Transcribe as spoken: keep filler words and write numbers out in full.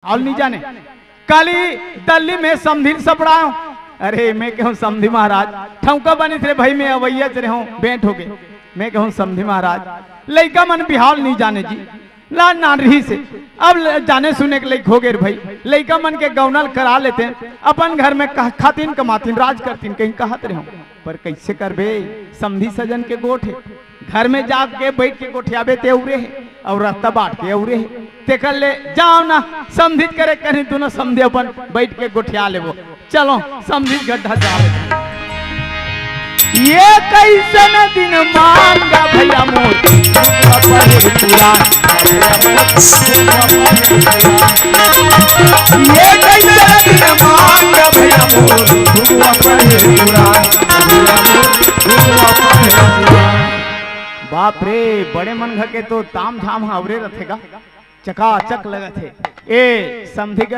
अउ नहीं जाने। काली दल्ली में समधी ल सपड़ायो। अरे, मैं कहूँ, "समधी महाराज, ठौका बनिस रे भाई, मैं अवइयाच रेहेंव, भेंट होगे।" मैं कहूँ, "समधी महाराज, लइका मन बिहाव ल नहीं जाने जी, ला नान रहिसे, अब ल-, जाने सुने के लइक होगे रे भाई, लइका मन के गौना ल करा लेतेन, अपन घर में कह-, खातिन कमातिन, राज करतिन, कहीं कहत रेहेंव, पर कइसे करबे, समधी सजन के गोठ हे, घर में जाके बइठ के गोठियाबे ते अउ रे हे, अउ रस्ता बांट के अउ रे हे, तेकर ले जाव ना, समधी करे कहीं, दूनों समधी अपन बइठ के गोठिया लेबो।" चलो, समधी गड्ढा जावे। ये कइसन दिन मान गा भइया मोर, ये कइसन दिन मान गा भइया मोर, बाप रे, बड़े मन घर के तो ताम झाम ह अवरे रथे गा, चकाचक लगत हे। ए समधी गड्ढा